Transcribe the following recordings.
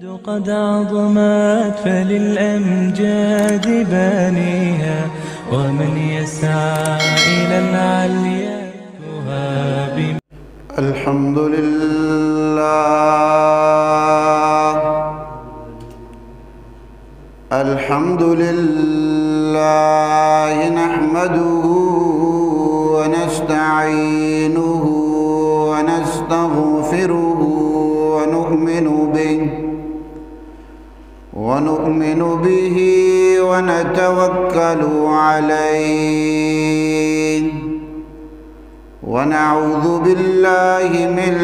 قد عظمت فللأمجاد بانيها، ومن يسعى إلى العليا يهاب. الحمد لله. الحمد لله نحمده ونستعينه ونستغفره ونؤمن به، ونؤمن به ونتوكل عليه، ونعوذ بالله من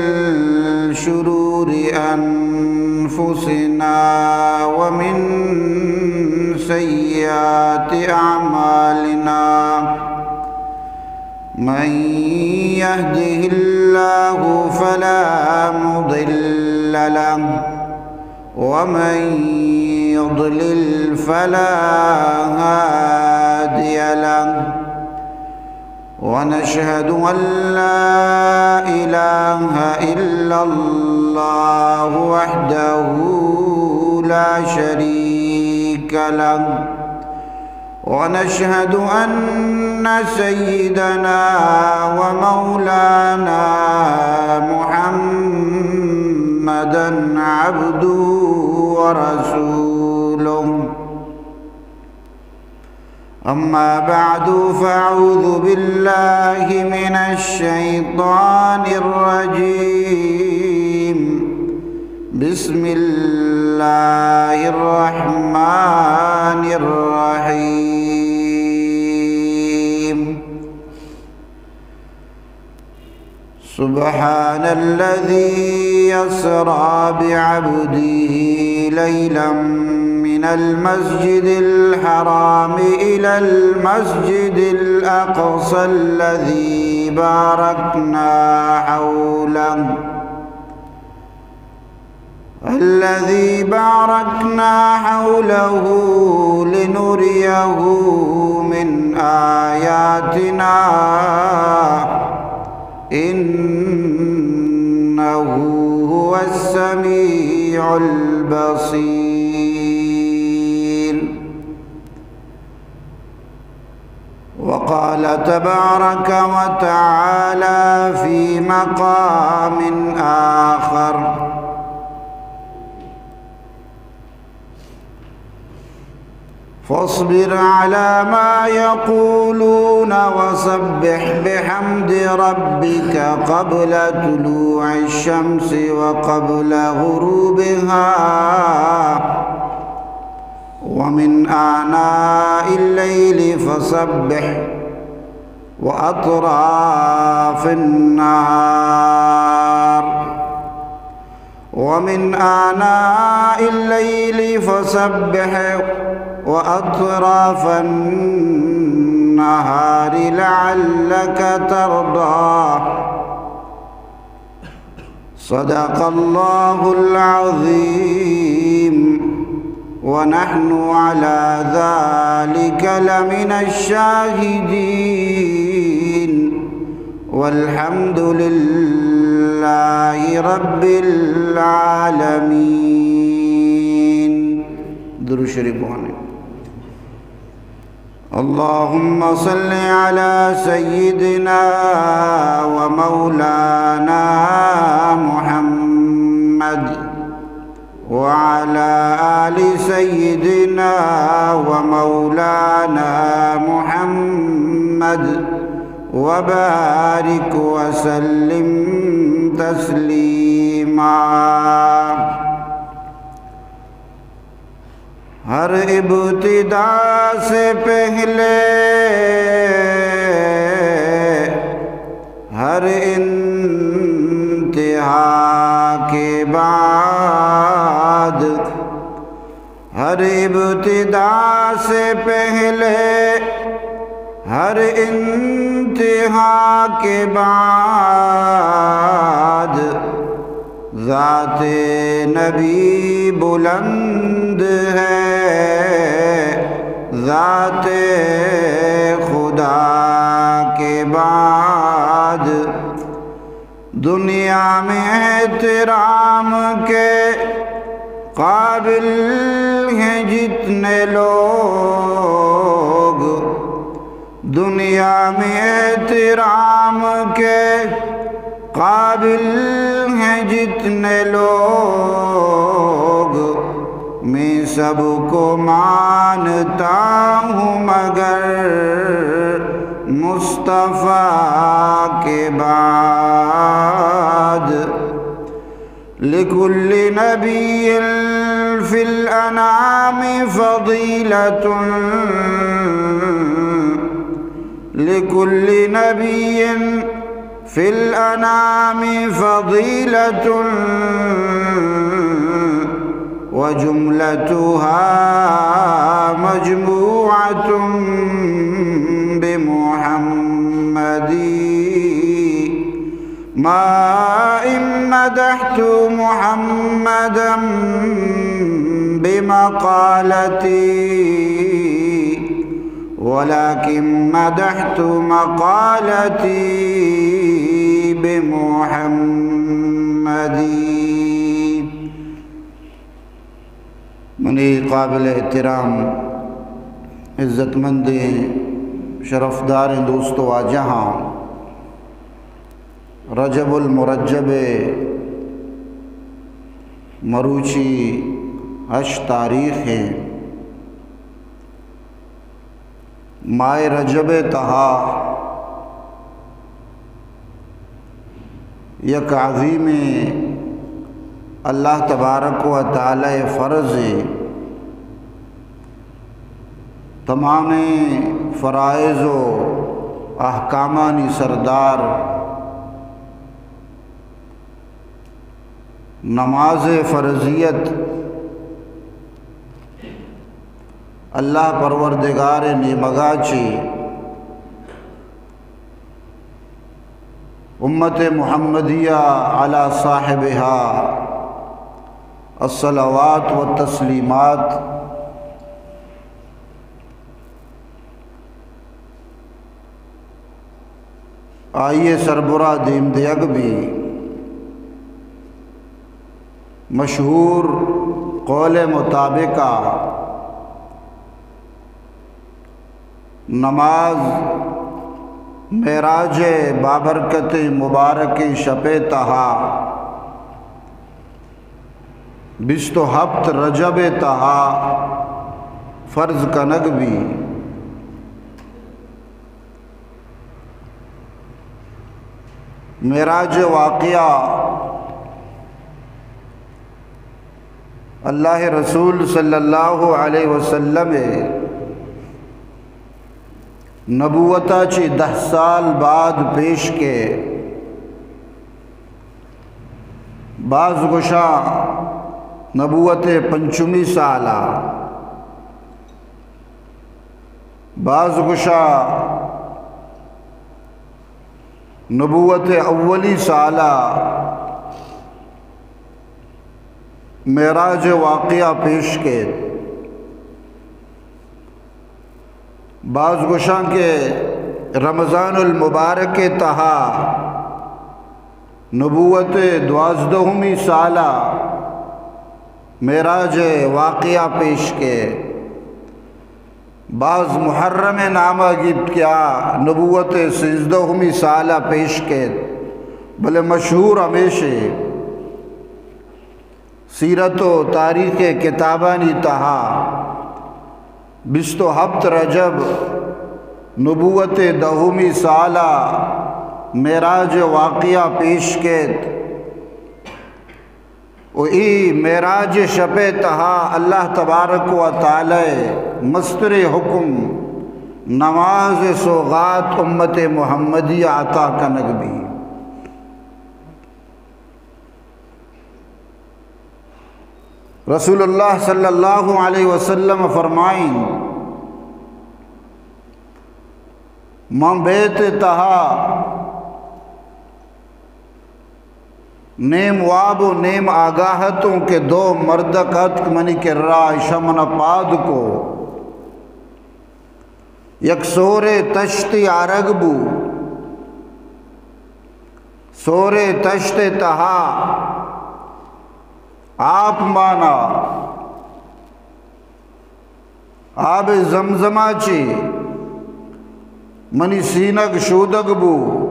شرور أنفسنا ومن سيئات أعمالنا. من يهده الله فلا مضل له، ومن يضلل فلا هادي له. ونشهد أن لا إله إلا الله وحده لا شريك له، ونشهد أن سيدنا ومولانا محمدا عبده ورسوله. أما بعد، فأعوذ بالله من الشيطان الرجيم. بسم الله الرحمن الرحيم. سبحان الذي أسرى بعبده ليلا من المسجد الحرام إلى المسجد الأقصى الذي باركنا حوله، الذي باركنا حوله لنريه من آياتنا، إنه هو السميع البصير. وقال تبارك وتعالى في مقام آخر: فاصبر على ما يقولون وسبح بحمد ربك قبل طلوع الشمس وقبل غروبها، ومن آناء الليل فسبح وأطراف النهار، ومن آناء الليل فسبح وأطراف النهار لعلك ترضى. صدق الله العظيم، ونحن على ذلك لمن الشاهدين، والحمد لله رب العالمين. درود شریف بوانیں۔ اللهم صل على سيدنا ومولانا محمد وعلى آل سيدنا ومولانا محمد وبارك وسلم تسليما. ہر ابتدا سے پہلے، ہر انتہا کے بعد، ہر ابتدا سے پہلے، ہر انتہا کے بعد، ذات نبی بلند ہے، ذات خدا کے بعد۔ دنیا میں احترام کے قابل ہیں جتنے لوگ دنیا میں احترام کے، قابل ہیں جتنے لوگ، میں سب کو مانتا ہوں مگر مصطفیٰ کے بعد۔ لكل نبي في الأنام فضيلة، لكل نبي في الأنام فضيلة، وجملتها مجموعة بمحمد۔ ما إن مدحت محمدا بمقالتي، ولكن مدحت مقالتي بمحمد۔ منی قابل احترام، عزت مندیں، شرفداریں دوست و واجہاں، رجب المرجب ءِ مروچی ہشت تاریخ ءَ، ماہ رجب ءِ تہا یک عظیمیں اللہ تبارک و تعالی ءِ فرض ءِ تمامیں فرائض و احکامانی سردار نماز ءِ فرضیت اللہ پروردگار ءِ نیمگا چہ امت محمدیہ علی صاحبها الصلوات والتسلیمات، آئی ءِ سربرا دیم دیگ بی۔ مشہور قول ءِ مطابق نماز معراج ءِ بابرکتیں مبارکیں شپ ءِ تہا بیست و ہپت رجب ءِ تہا فرض کنگ بی۔ معراج ءِ واقعہ اللہ ءِ رسول صلی اللہ علیہ وسلم ءِ نبوت ءَ چہ دہ سال بعد پیش کئے۔ باز گوشاں نبوت ءِ پنچمی سال ءَ، باز گوشاں نبوت ءِ اولی سال ءَ معراج ءِ واقعہ پیش کئیت۔ باز گوشاں کہ رمضان المبارک ءِ تہا نبوت ءِ دوازدہمی سال ءَ معراج ءِ واقعہ پیش کئیت۔ باز محرم ءِ نام ءَ گیپت کہ آ نبوت ءِ سیزدہمی سال ءَ پیش کئیت، بلے مشہور ہمیش اِنت۔ سیرت و تاریخ ءِ کتابانی تہا بیست و ہپت رجب نبوت ءِ دہمی سال ءَ معراج ءِ واقعہ پیش کئیت۔ و اے معراج ءِ شپ ءِ تہا اللہ تبارک و تعالی ءِ مستریں حکم نماز ءِ سوغات امت محمدی ءَ عطا کنگ بی۔ رسول اللہ صلی اللہ علیہ وسلم فرمائیں، من بیت ءِ تہا نیم واب و نیم آگاہ اتوں کہ دو مردک اتک منی کرا، ایشاں منا پاد کو۔ یک سورے تشتے آرگ بو۔ سورے تشتے تہا آپ مانا، آب زمزما چی منی سینگ شودگ بو۔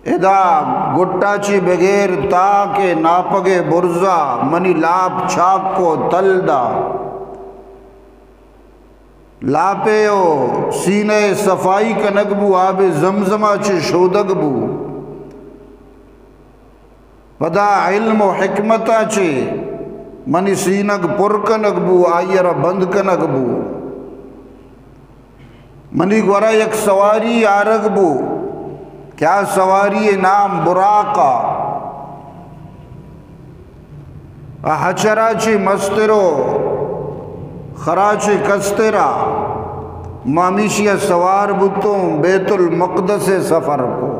ادا گٹا چی بغیر تاک ناپگ برزا منی لاپ چاک کو تل دا۔ لاپے و سینہ صفائی کنگ بو، آب زمزما چی شودگ بو۔ پدا علم و حکمتا چی منی سینگ پر کنگ بو، آئی را بند کنگ بو۔ منی گورا یک سواری آرگ بو کہ آ سواری نام براقا۔ آ ہچرا چی مستر و خرا چی کسترا۔ ما ہمیشی سوار بوتوں، بیت المقدس سفر کو۔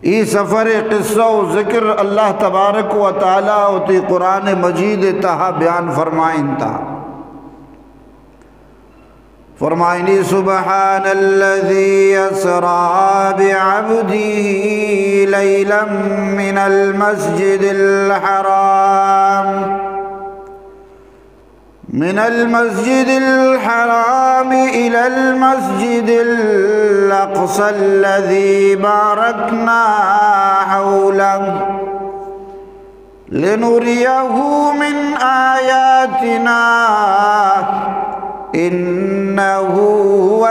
ای سفر قصہ و ذکر اللہ تبارک و تعالی وتی قرآن مجید تہا بیان فرمائنتا۔ فرمائنی، سبحان الذي أسرى بعبده ليلا من المسجد الحرام من المسجد الحرام إلى المسجد الأقصى الذي باركنا حوله لنريه من آياتنا إنه هو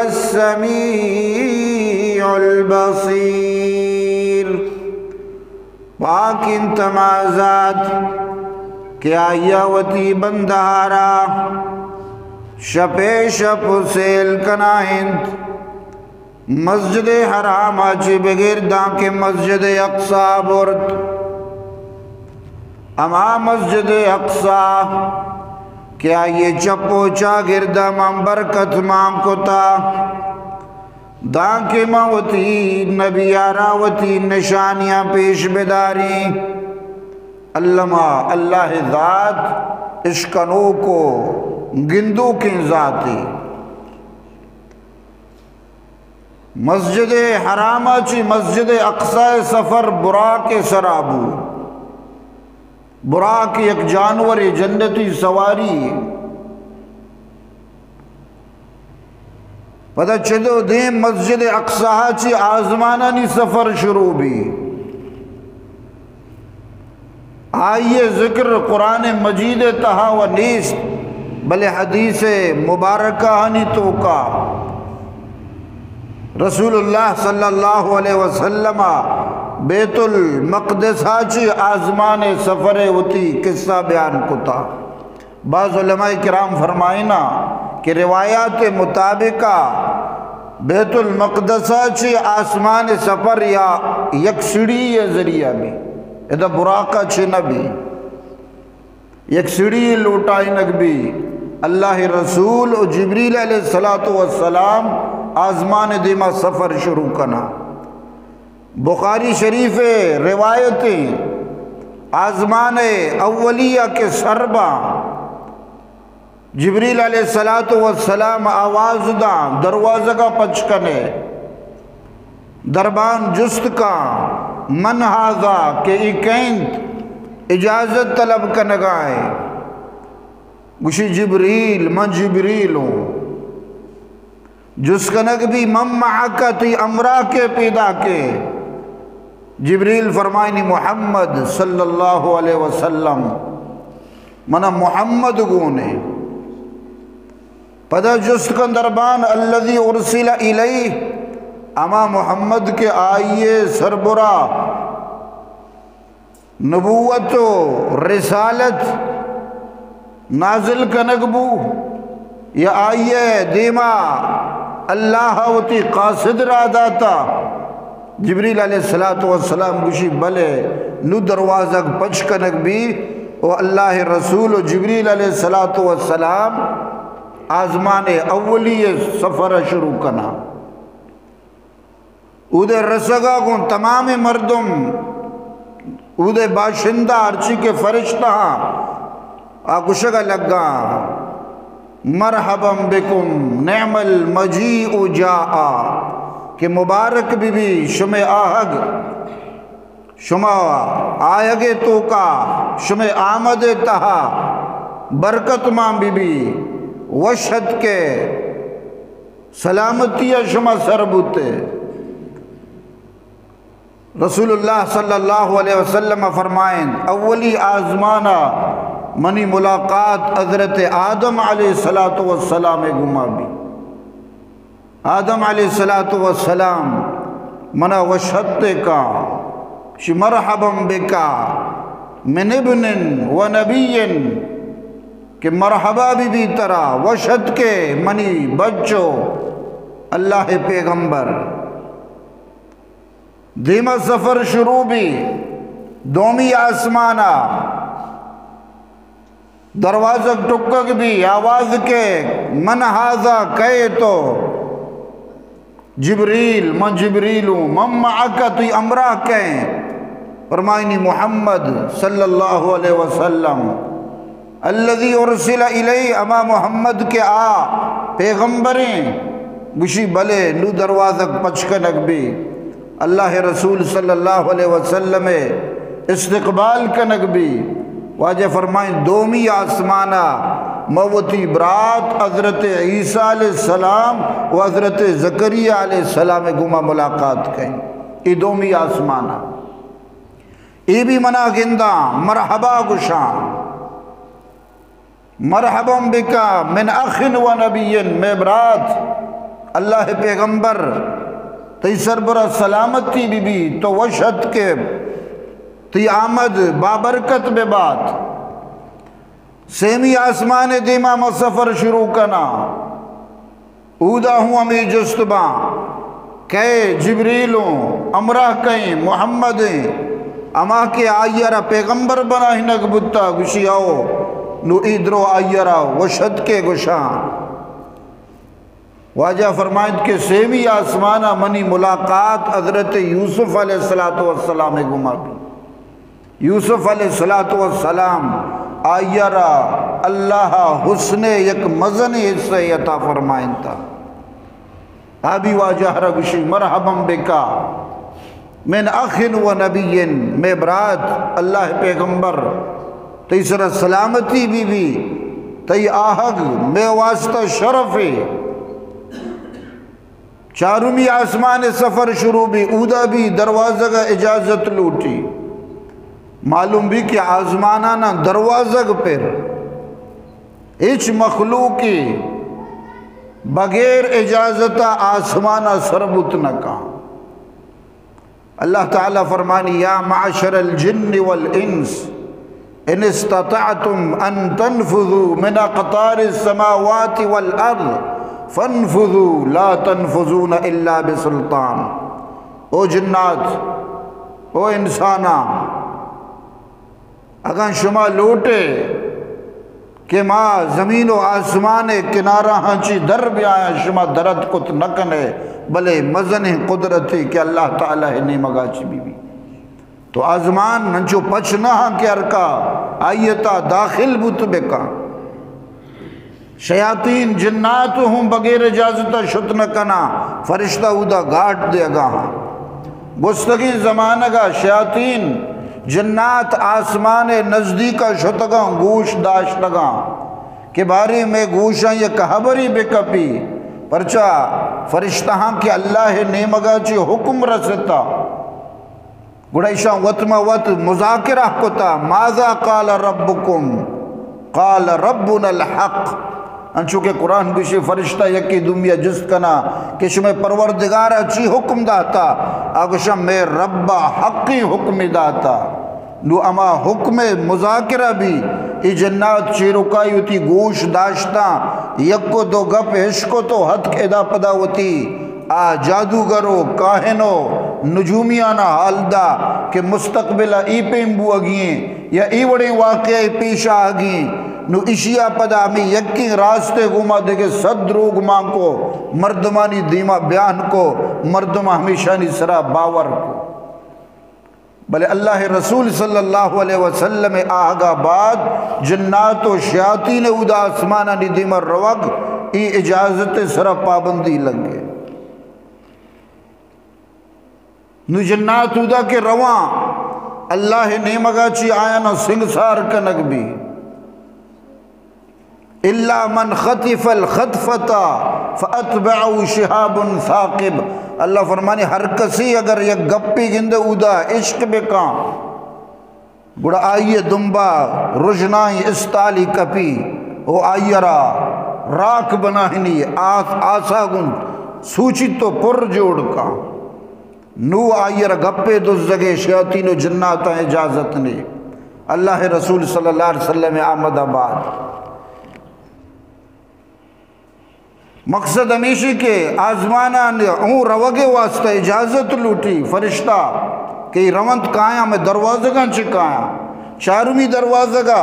السميع البصير۔ پاک انت ہما ذات کہ آئی ء وتی بندہ ء را شپ ء شپ سیل کنا انت، مسجد حرام ء چہ بگر دانکہ مسجد اقصی برت، ہما مسجد اقصی کہ آئی ء چپ و چاگرد ء من برکت مان کتا۔ دانکہ ما وتی نبی ء را وتی نشانیاں پیش بداریں۔ الما اللہ ذات اشکنوک و گندوکیں ذاتے۔ مسجد حرام ء چی مسجد اقصی ء سفر براق ء سرا بو۔ براق یک جانورے، جنتی سواری۔ پدا چدو دیم مسجد اقصی چی آزمانانی سفر شروع بی۔ آئی ذکر قرآن مجید تہا و نیست، بلے حدیث مبارکہانی توکا رسول اللہ صلی اللہ علیہ وسلم بیت المقدس ء چہ آزمان سفر ء وتی قصہ بیان کتا۔ بعض علماء کرام فرمائنا کہ روایات مطابق بیت المقدس ء چہ آسمان سفر یا یک سیڑھی ء ذریعہ بی، ادا براق ء چہ نہ بی۔ یک سیڑھی لوٹائینگ بی، اللہ رسول و جبریل علیہ الصلوۃ والسلام آزمان دیما سفر شروع کنا۔ بخاری شریف روایتیں، آزمان اولیہ کے سربا جبریل علیہ الصلوۃ والسلام آواز داں، دروازگا پچ کنے۔ دربان جست کاں، من ھذا، کہ اے کئے اِنت؟ اجازت طلب کنگا ایں۔ گوشی، جبریل، من جبریل اوں۔ جست کنگ بی، من معک، تئی ھمراہ کئے، پیداک ئے؟ جبریل فرمائنی، محمد صلی اللہ علیہ وسلم، منا محمد گون ایں۔ پدا جست کن دربان، الذی ارسل الیہ، ھما محمد کہ آئی ءِ سربرا نبوت و رسالت نازل کنگ بو، یا آئی ءِ دیما اللہ ءَ وتی قاصد را داتا؟ جبریل علیہ الصلوۃ والسلام گوشی، بلے، نو دروازگ پچ کنگ بی و اللہ ءِ رسول و جبریل علیہ الصلوۃ والسلام آزمان اولی سفر شروع کنا۔ اودے رسگا گوں تمام مردم، اودے باشندہ، ہرچی کہ فرشتہ آ گشگا لگا، مرحبا بکم، نعم المجیء جاء، کہ مبارک بہ بی شمے آہگ، شما آیگ ءِ توکا، شمے آمد ءِ تہا برکت مان بی بی، وش اتکے، سلامتی ءَ شما سر بوتے۔ رسول اللہ صلی اللہ علیہ وسلم فرمائیں، اولی آزمانا منی ملاقات حضرت آدم علیہ الصلوۃ والسلام گما بی۔ آدم علیہ الصلوۃ والسلام منا وش اتکا، شی مرحبا بکا من ابن و نبی، کہ مرحبا بی بی ترا، وش اتکے منی بچو اللہ پیغمبر۔ دیما سفر شروع بی، دومی آسمانا دروازگ ٹکگ بی، آواز کے، من ھذا، کئے تو؟ جبریل، من جبریل اوں۔ من معک، تئی ھمراہ کئے؟ فرمائنی محمد صلی اللہ علیہ وسلم۔ الذی ارسل الیہ، ھما محمد کہ آ پیغمبریں۔ گوشی بلے، نو دروازگ پچ کنگ بی۔ اللہ رسول صلی اللہ علیہ وسلم استقبال کنگ بی۔ واجہ فرمائیں، دومی آسمانا ما وتی برات حضرت عیسیٰ علیہ السلام و حضرت زکریا علیہ السلام گما ملاقات کئیں۔ ای دومی آسمانا۔ ای بی منا گنداں، مرحبا گشاں۔ مرحبا بک من اخ و نبی، مئے برات، اللہ پیغمبر، تئی سربرا سلامتی بی بی، تو وش اتکے، تئی آمد بابرکت ببات۔ سیمی آسمان دیما ما سفر شروع کنا۔ اودا ہوں ہمے جست باں، کئے؟ جبریل اوں، ہمراہ کئیں؟ محمد ایں۔ ہما کہ آئی ء را پیغمبر بنائینگ بوتا، گوشی، او، نو ای درو آئی ء را وش اتکے گوشاں۔ واجہ فرمائیت کہ سیمی آسمان ء منی ملاقات حضرت یوسف علیہ الصلوۃ والسلام ء گما بی۔ یوسف علیہ الصلوۃ والسلام، آئی ء را اللہ ء حسن ء یک مزنیں حصہ عطا فرمائینتا۔ آ بی واجہ ء را گوشی، مرحبا بک من اخ و نبی، مئے برات، اللہ ء پیغمبر، تئی سرا سلامتی بی بی، تئی آہگ مئے واسطہ شرفے۔ چارمی آسمان ء سفر شروع بی، اودا بی دروازگ ء اجازت لوٹی۔ معلوم بی کہ آزمانانا دروازگ پر ہچ مخلوقے بغیر اجازت ء آسمان ء سر بوت نہ کن۔ اللہ تعالی فرمانی، یا معشر الجن والانس ان استطعتم ان تنفذوا من اقطار السماوات والارض فانفذوا لا تنفذون الا بسلطان۔ او جنات، او انساناں، اگاں شما لوٹے کہ ما زمین و آسمان ء کناراہاں چی در بیایاں، شما در اتکت نہ کنے، بلے مزنیں قدرتے کہ اللہ تعالی ء نیمگا چی بی بی۔ تو آزمان انچو پچ نہ ہاں کہ ہرکا آئی ء تا داخل بوت بکاں۔ شیاطین، جنات ہوں بغیر اجازت ء شت نہ کناں، فرشتہ اودا گاٹ دیگا ہاں۔ گوستگیں زمانگا شیاطین، جنات آسمان ء نزدیکا شتگاں، گوش داشتگاں کہ باریں مئے گوشاں یک ہبری بکپی، پرچا فرشتہاں کہ اللہ ء نیمگا چی حکم رستا۔ گڑا ایشاں وت ما وت مذاکرہ کتا، ماذا قال ربکم؟ قال ربنا الحق۔ انچو کہ قرآن گوشی، فرشتہ یکی دومیا جست کنا کہ شمئے پروردگارا چی حکم داتا؟ آ گوشاں، مئے ربا حقیں حکمے داتا۔ نو ہما حکم مذاکرہ بی، ای جنات چیرکائی وتی گوش داشتاں، یک و دو گپ اشکت و ہتک ادا پدا وتی آ جادوگر و کاہن و نجومیانا حال دا کہ مستقبل ء اے پیم بوگی ایں یا اے وڑیں واقعہ پیش آگی ایں۔ نو اشیا پدا ہمیں یکیں راست ء گوما دگہ صد دروگ مان کو، مردمانی دیما بیان کو، مردم ہمیشانی سرا باور کو۔ بلے اللہ رسول صلی اللہ علیہ وسلم آہگا بعد جنات و شیاطین اودا آسمانانی دیما روگ، ای اجازت سرا پابندی لگے۔ نو جنات اودا کہ رواں، اللہ نیمگا چی آیانا سنگسار کنگ بی۔ الا من خطف الخطفة فاتبعه شهاب ثاقب۔ اللہ فرمانی، ہر کسی اگر یک گپی گندے اودا عشق بکاں، گڑا آئی دمبا رژنائیں استالی کپی و آئی را راک بناہنی، آس، آسا گون سوچی تو پر جوڑ کا۔ نو آئی را گپے دزگے شیاطین و جناتاں اجازت نے۔ اللہ رسول صلی اللہ علیہ وسلم آمد بعد مقصد ہمیشی کہ آزماناں اوں روگے واسطہ اجازت لوٹی فرشتہ کہ ای رونت کایاں، میں دروازگاں چہ کایاں۔ چارمی دروازگا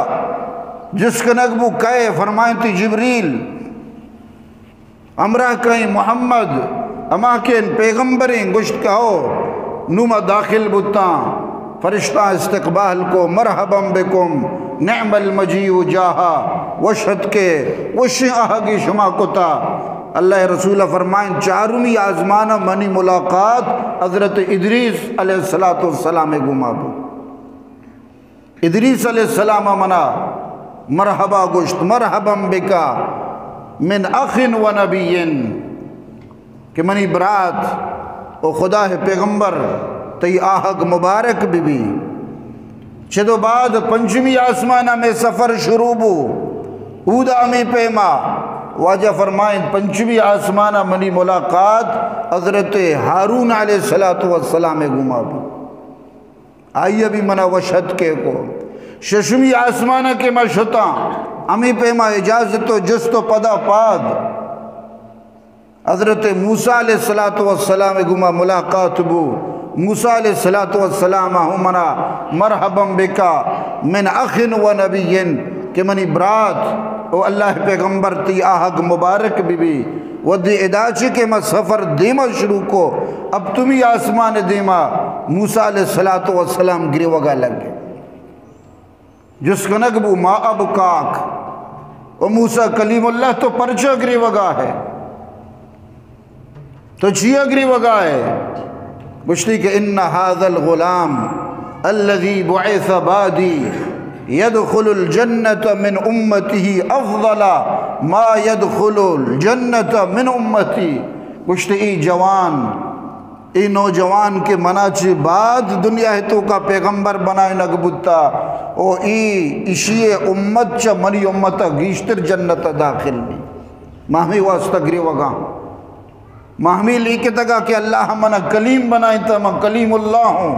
جست کنگ بو، کئے؟ فرمائنتی جبریل، ہمراہ کئیں؟ محمد، ہما کہ پیغمبریں۔ گوشت کہ ہو، نو ما داخل بوتاں۔ فرشتاں استقبال کو، مرحبا بکم، نعم المجیء جاہا، وش اتکے، وشیں آہگی شما کتا۔ اللہ رسول فرمائیں، چارمی آزمان منی ملاقات حضرت ادریس علیہ الصلوۃ والسلام گوما بو۔ ادریس علیہ السلام منا مرحبا گوشت، مرحبا بک من اخ و نبی، کہ منی برات و خدا پیغمبر، تئی آہگ مبارک بہ بی۔ چدو بعد پنچمی آسمانا میں سفر شروع بو، اودا ہمیں پیما واجہ فرمائیں، پنچمی آسمانا منی ملاقات حضرت ہارون علیہ الصلوۃ والسلام گوما بو۔ آئی بھی منا وش اتکے کو۔ ششمی آسمانا کہ ما شتاں، ہمیں پیما اجازت و جست و پدا پاد حضرت موسیٰ علیہ الصلوۃ والسلام گوما ملاقات بو۔ موسیٰ علیہ الصلوۃ والسلام ہوں منا مرحبا بک من اخ و نبی، کہ منی برات و اللہ پیغمبر، تئی آہگ مبارک بہ بی۔ ودی ادا چہ کہ ما سفر دیما شروع کو، ہپتمی آسمان دیما موسیٰ علیہ الصلوۃ والسلام گریوگا لگے۔ جست کنگ بو، ما ابکاک، او موسیٰ کلیم اللہ، تو پرچا گریوگا ہے؟ تو چیا گریوگا ہے؟ گوشتی کہ ان هذا الغلام الذي بعث بعدي يدخل الجنة من امته افضل ما يدخل الجنة من امتي۔ گوشتی، ای جوان، ای نوجوان کہ منا چہ بعد دنیا توکا پیغمبر بنائینگ بوتا، او ای، اشی امت چہ منی امتا گیشتر جنتا داخل بی۔ ما ہمیں واسطہ گریوگاں۔ ما ہمیں لیکتگا کہ اللہ منا کلیم بنائینتا، من کلیم اللہ ہوں۔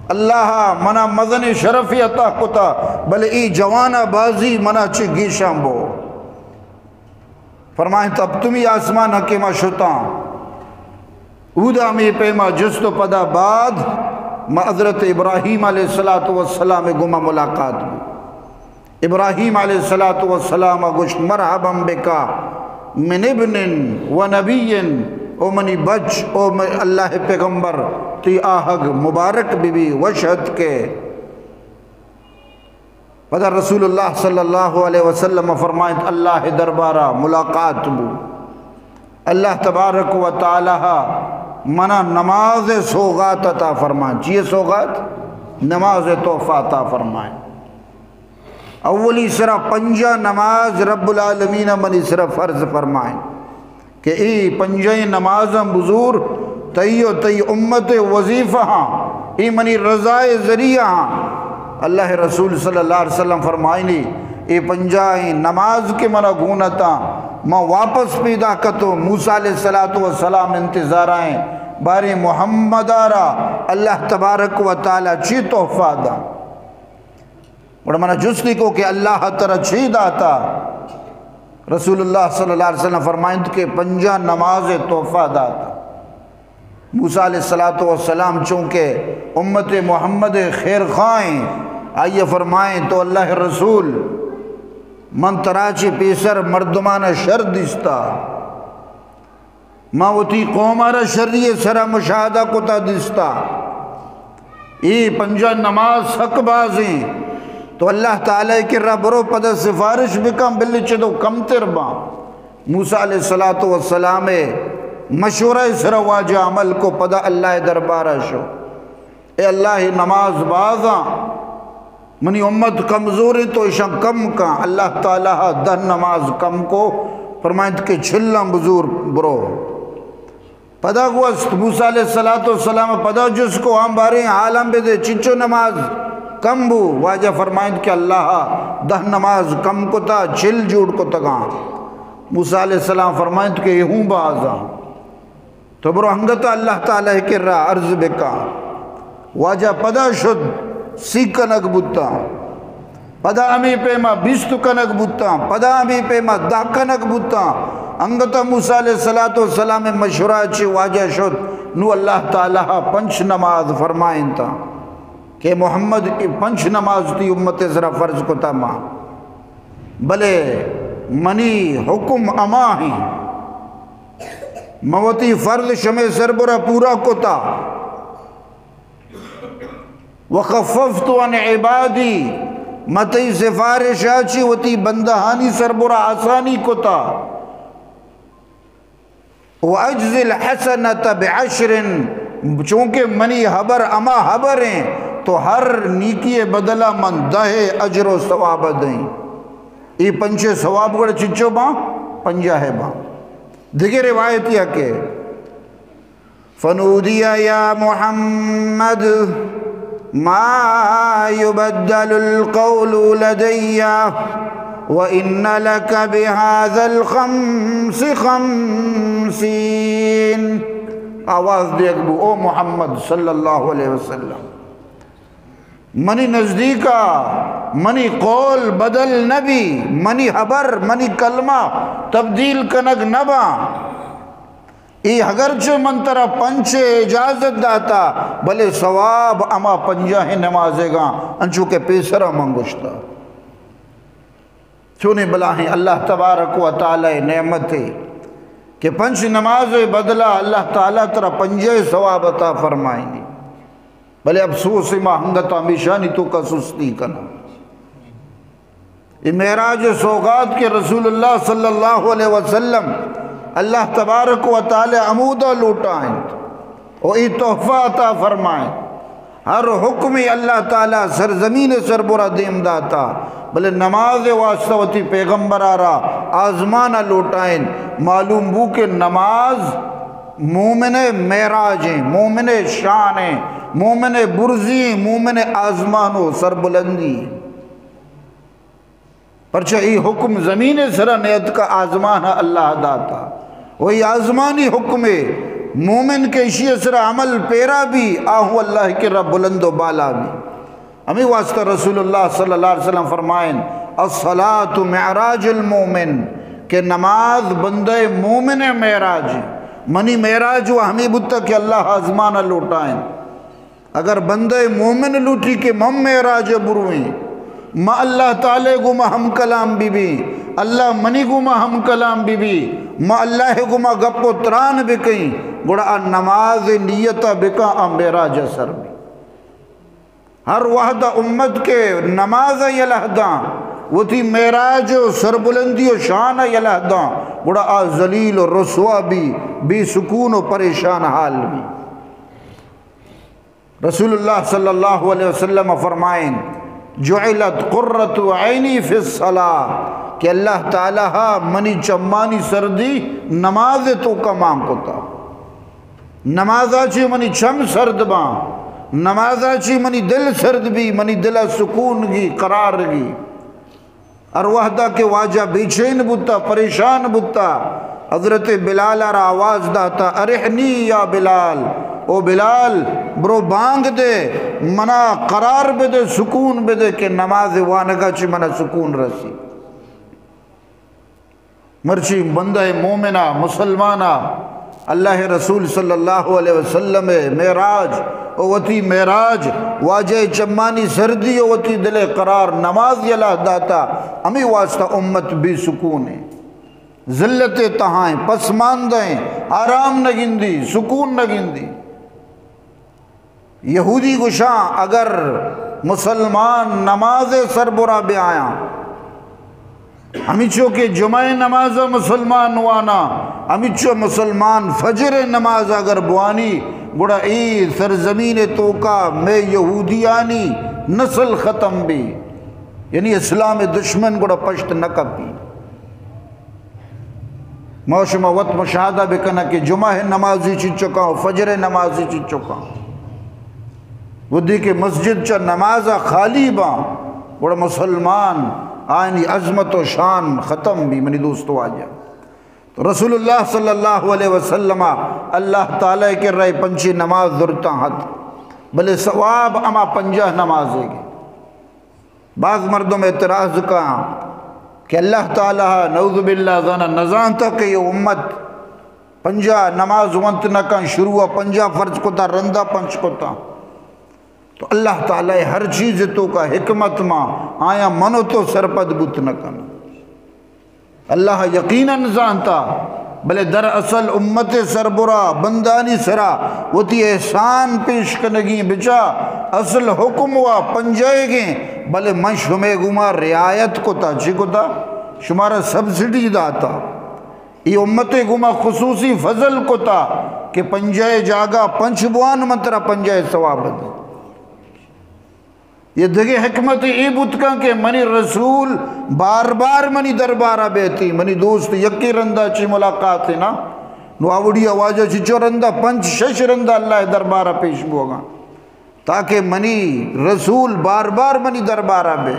اللہ منا مزن شرفی عطا کتا، بلے ای جوانا بازی منا چہ گیشاں بو۔ فرمائیں، تو ہپتمی آسمان کہ ما شتاں، اودا ہمے پیما جست و پدا بعد ما حضرت ابراہیم علیہ الصلوۃ والسلام گوما ملاقات بو۔ ابراہیم علیہ الصلوۃ والسلام گوشت، مرحبا بک من ابن و نبی، او منی بچ، او من-، اللہ پیغمبر، تئی آہگ مبارک بہ بی، وش اتکے۔ پدا رسول اللہ صلی اللہ علیہ وسلم فرمائنت، اللہ دربارا ملاقات بو۔ اللہ تبارک و تعالی منا نماز سوغات عطا فرمائنت۔ چیئے سوغات؟ نماز تحفہ عطا فرمائنت۔ اولی سرا پنجاہ نماز رب العالمین منی سرا فرض فرمائنت۔ کہ اے پنجیں نمازاں بزور، تئی و تئی امت وظیفہ ہاں، اے منی رضا ذریعہ ہاں۔ اللہ رسول صلی اللہ علیہ وسلم فرمائنی، اے پنجائیں نماز کہ منا گونتاں، ما واپس پیدا کتو، موسیٰ علیہ الصلوۃ والسلام انتظارائیں، بارے محمد آرا اللہ تبارک و تعالی چی تحفہ دا؟ گڑا منا جستی کو کہ اللہ ترا چی داتا؟ رسول اللہ صلی اللہ علیہ وسلم فرمائنت کہ پنجاہ نماز تحفہ داتا۔ موسیٰ علیہ الصلوۃ والسلام چونکہ امت محمد خیر خواہیں، آئیے فرمائیں، تو اللہ رسول، من ترا چی پیسر مردمان شر دیستا۔ ما وتی قوم ء را شری ء سرا مشاہدہ کتا دیستا۔ اے پنجاہ نماز سک بازیں۔ تو اللہ تعالی ء کرا برو پدا سفارش بکن، بلے چدو کمتر باں۔ موسیٰ علیہ الصلوۃ والسلام ء مشورہ ء سرا واجہ عمل کو، پدا اللہ ء دربار ء شو۔ اے اللہ، نماز بازاں، منی امت کمزور انت، تو ایشاں کم کن۔ اللہ تعالی ءَ دہ نماز کم کو، فرمائنت کہ چلاں بزور برو۔ پدا گوست موسی علیہ الصلوۃ والسلام، پدا جست کو، ہاں باریں حالاں بدے، چنچو نماز کم بو؟ واجہ فرمائنت کہ اللہ ءَ دہ نماز کم کتا، چل جوڑ کتگاں۔ موسی علیہ السلام فرمائنت کہ اے ہوں بازاں۔ تو برو انگت اللہ تعالی ءِ کرا عرض بکا۔ واجہ پدا شد، سی کنگ بوتاں، پدا ہمے پیما بیست کنگ بوتاں، پدا ہمے پیما دہ کنگ بوتاں۔ انگت موسی علیہ الصلوۃ والسلام ءِ مشورہ چہ واجہ شد، نو اللہ تعالی ءَ پنچ نماز فرمائینتاں کہ محمد، اے پنچ نماز تئی امت ءِ سرا فرض کتا ما، بلے منی حکم ہما ہیں، من وتی فرض شمے سربرا پورا کتا۔ وخففت عن عبادی، من تئی سفارش ءَ چہ وتی بندہانی سربرا آسانی کتا۔ واجزی الحسنۃ بعشر، چونکہ منی ہبر ہما ہبر ہیں، تو ہر نیکی ءِ بدلا من دہ اجر و ثواب دیں۔ اے پنچے ثواب گڑا چنچو باں؟ پنجاہ باں۔ دگہ روایت یا کہ فنودی یا محمد ما یبدل القول لدی وان لک بهذا الخمس خمسین۔ آواز دیگ بو، او محمد صلی اللہ علیہ وسلم، منی نزدیکا منی قول بدل نبی، منی ہبر، منی کلمہ تبدیل کنگ نباں۔ اے اگرچہ من ترا پنچ اجازت داتا، بلے ثواب ہما پنجاہ نمازیگاں، انچو کہ پیسرا من گوشتا۔ چونیں بلاہیں اللہ تبارک و تعالی نعمتے کہ پنچ نماز بدلا اللہ تعالی ترا پنجاہ ثواب عطا فرمائینی۔ بلے افسوس، ما ہنگت ہمیشانی توکا سستی کناں۔ اے معراج سوغات کہ رسول اللہ صلی اللہ علیہ وسلم اللہ تبارک و تعالی ہمودا لوٹائینت و اے تحفہ عطا فرمائینت۔ ہر حکمے اللہ تعالی سرزمین سربرا دیم داتا، بلے نماز واسطہ وتی پیغمبرا را آزمانا لوٹائینت۔ معلوم بو کہ نماز مومن معراج ہیں، مومن شان ہیں، مومن برزی ہیں، مومن آزمان و سربلندی ہیں۔ پرچہ اے حکم زمین سرا نیتکا، آزمان اللہ داتا۔ و اے آزمانی حکم مومن کہ اشی سرا عمل پیرا بی، آہو اللہ کرا بلند و بالا بی۔ ہمیں واسطہ رسول اللہ صلی اللہ علیہ وسلم فرمائن، الصلاۃ معراج المومن، کہ نماز بندہ مومن معراج۔ منی معراج و ہمیں بوتا کہ اللہ آزمان لوٹائیں۔ اگر بندہ مومن لوٹی کہ من معراج برویں، ما اللہ تعالی گوما ہم کلام بی بی، اللہ منی گوما ہم کلام بی بی، ما اللہ گوما گپ و تران بکیں، گڑا آ نماز نیت بکا، آ معراج سر بی۔ ہر وہد امت کہ نماز یلہ داں، وتی معراج و سربلندی و شان یلہ داں، گڑا آ ذلیل و رسوا بی، بے سکون و پریشان حال بی۔ رسول اللہ صلی اللہ علیہ وسلم فرمائیں، جعلت قرۃ عینی فی الصلاۃ، کہ اللہ تعالی ہا منی چمانی سردی نماز توکا مان کتا۔ نمازا چی منی چم سرد باں، نمازا چی منی دل سرد بی، منی دلا سکون گی، قرار گی۔ ہر وہدا کہ واجہ بے چین بوتا، پریشان بوتا، حضرت بلال را آواز داتا، ارحنی یا بلال، او بلال، برو بانگ دے، منا قرار بدے، سکون بدے کہ نماز وانگا چی منا سکون رسی۔ مرچی بندہ مومنا، مسلمانا، اللہ رسول صلی اللہ علیہ وسلم معراج و وتی معراج، واجہ چمانی سردی و وتی دل قرار نماز یلہ داتا، ہمیں واسطہ امت بے سکون ہیں، ذلت تہائیں، پسماندہ ہیں، آرام نگندی، سکون نگندی۔ یہودی گوشاں، اگر مسلمان نماز سربرا بیایاں، ہمیچو کہ جمعہ نماز مسلمان وانا، ہمیچو مسلمان فجر نماز اگر بوانی، گڑا اے سرزمین توکا مئے یہودیانی نسل ختم بی، یعنی اسلام دشمن گڑا پشت نہ کپی۔ ما شما وت مشاہدہ بکناں کہ جمعہ نمازی چچکاں و فجر نمازی چچکاں۔ ودی کہ مسجد چہ نماز خالی باں، گڑا مسلمان آئینی عظمت و شان ختم بی، منی دوست واجہ۔ تو رسول اللہ صلی اللہ علیہ وسلم اللہ تعالی کے رائے پنچی نماز درتاں ہت، بلے ثواب اما پنجاہ نماز ہے گے۔ بعض مردم اعتراض کا کہ اللہ تعالی نعوذ باللہ زانا نزانتا کہ یہ امت پنجاہ نماز ونت نہ کن، شروع پنجاہ فرض کتا، رندا پنچ کتا۔ تو اللہ تعالی ہر چیز تو کا حکمت ما آیا منو تو سرپد بوت نہ کن۔ اللہ یقیناً زانتا، بلے در اصل امت سربرا بندانی سرا وتی احسان پیش کنگی بچا، اصل حکم و پنجائے گیں، بلے من شمے گما رعایت کتا، چی کتا؟ شمارا سبسڈی داتا۔ ای امت گما خصوصی فضل کتا کہ پنجائے جاگہ پنچ بوان من ترا پنجائے ثواب دے۔ یہ دگہ حکمت ای بوت کن کہ منی رسول بار بار منی دربارہ بیتی، منی دوست یکی رندا چی ملاقات نا، نو آوڑی واجہ چچو رندا پنچ شش رندا اللہ دربارہ پیش بوگا، تاکہ منی رسول بار بار منی دربارہ بے۔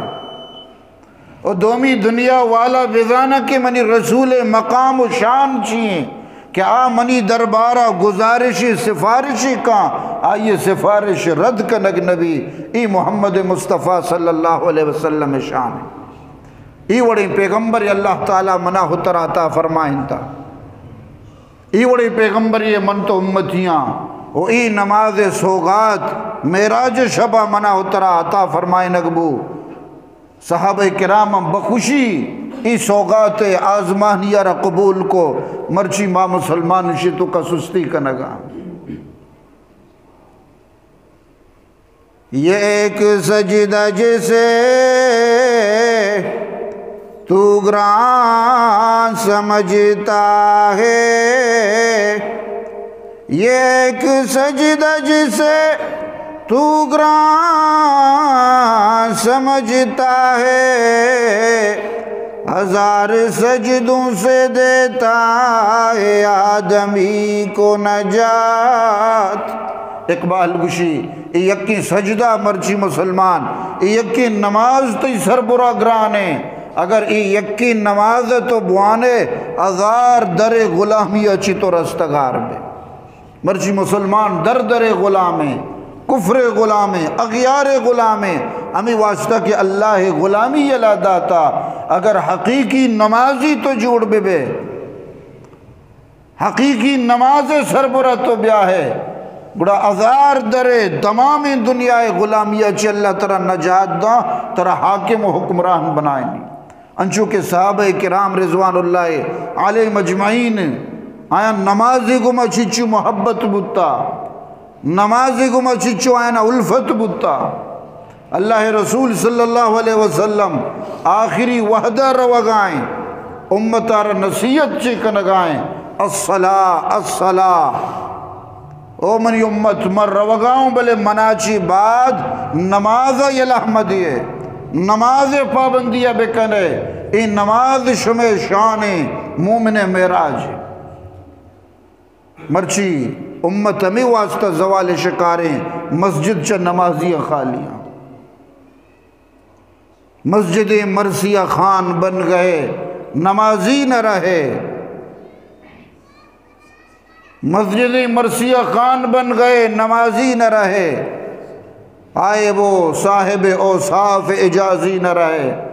و دومی دنیا والا بزانا کہ منی رسول مقام و شان چی ہیں کہ آ منی دربارہ گزارشی سفارشی کاں، آئی سفارش رد کنگ نبی۔ ای محمد مصطفیٰ صلی اللہ علیہ وسلم شان ہے۔ ای وڑیں پیغمبر اللہ تعالی منا ہتر عطا فرمائنتا۔ ای وڑیں پیغمبر یہ من تو امتیاں و ای نماز سوغات معراج شبا منا ہترا عطا فرمائنگ بو۔ صحابہ کرام ہم بخوشی ای سوغات آزمانی را قبول کو، مرچی ما مسلمان شی تو کا سستی کنگا۔ یہ ایک سجدہ جسے تو گران سمجھتا ہے، یہ ایک سجدہ جسے تو گران سمجھتا ہے، ہزار سجدوں سے دیتا ہے آدمی کو نجات۔ اقبال گشی، ای یکیں سجدہ مرچی مسلمان، ای یکیں نماز تئی سربرا گرانے۔ اگر ای یکیں نماز تو بوانے، ہزار در غلامی چی تو رستگار بے۔ مرچی مسلمان در در غلامیں، کفر غلامیں، اغیار غلامیں، ہمیں واسطہ کہ اللہ غلامی یلا داتا۔ اگر حقیقی نمازی تو جوڑ بے بے، حقیقی نماز سربرا تو بیا ہے، گڑا ہزار در تمام دنیا غلامی چی اللہ ترا نجات دا، ترا حاکم و حکمران بنائنی۔ انچو کہ صحابہ کرام رضوان اللہ علیہم اجمعین آیا نماز گما چچو محبت بوتا، نماز گما چچو آیا الفت بوتا۔ اللہ رسول صلی اللہ علیہ وسلم آخری وحدہ روگائیں، امت آر نصیحت چی کنگائیں، الصلاة، الصلاة۔ او منی امت، من روگاؤں، بلے منا چی بعد نماز یلہ مدیے، نماز پابندی بکنے، اے نماز شمے شان مومن معراج۔ مرچی امت ہمیں واسطہ زوال شکاریں، مسجد چہ نمازی خالیاں۔ مسجد مرثیہ خان بن گئے، نمازی نہ رہے۔ مسجد مرثیہ خان بن گئے، نمازی نہ رہے۔ آئے وہ صاحب اوصاف اعجازی نہ رہے۔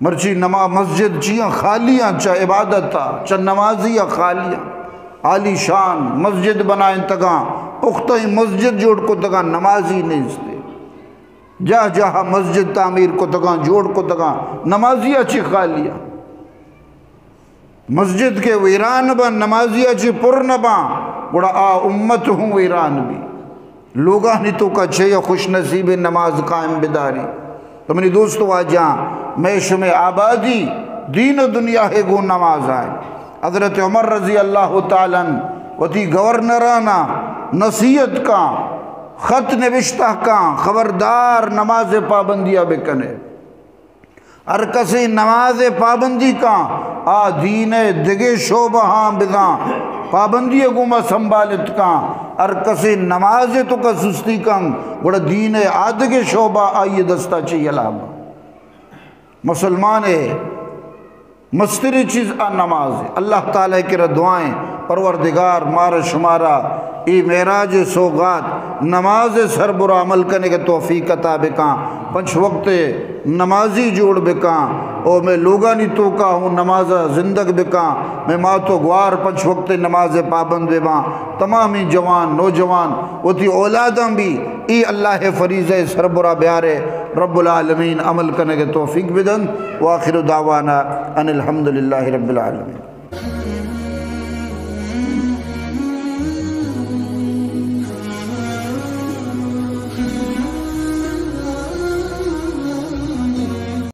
مرچی نما-، مسجد چیاں خالیاں، چہ عبادت ء، چہ نمازی ء خالیاں۔ عالی شان مسجد بنائینتگاں، پختہ مسجد جوڑ کتگاں، نمازی نیستے۔ جاہ جاہ مسجد تعمیر کتگاں، جوڑ کتگاں، نمازی ء چی خالی ء۔ مسجد کہ ویران باں، نمازی ء چی پر نہ باں، گڑا آ امت ہوں ویران بی۔ لوگانی توکا چے خوش نصیب نماز قائم بداری۔ تو منی دوست واجہاں، مئے شمے آبادی دین و دنیا ہے گوں نماز آئے۔ حضرت عمر رضی اللہ تعالی عنہ وتی گورنرانا نصیحت کا، خط نبشتہ کاں، خبردار نماز پابندی ءَ بکنے۔ ہر کسے نماز پابندی کاں، آ دین دگہ شعبہ ہاں بزاں پابندی گوما سنبھالت کاں۔ ہر کسے نماز تو کا سستی کاں، گڑا دین آ دگہ شعبہ آئی دستا چی یلا با۔ مسلمان ہے، مستری چیز آ نماز ہے۔ اللہ تعالیٰ کرا دعائیں، پروردگار مارا شمارا اے معراج سوغات نماز سربرا عمل کنے کے توفیق عطا بکاں، پنچ وقت نمازی جوڑ بکاں، او میں لوگانی توکا ہوں نماز زندگ بکاں، میں مات و گوار پنچ وقت نماز پابند بباں، تمامی جوان، نوجوان، وتی اولاداں بھی اے اللہ فریضہ سربرا بیارے۔ رب العالمین عمل کنگ توفیق بدنت۔ وآخر دعوانا ان الحمد للہ رب العالمین۔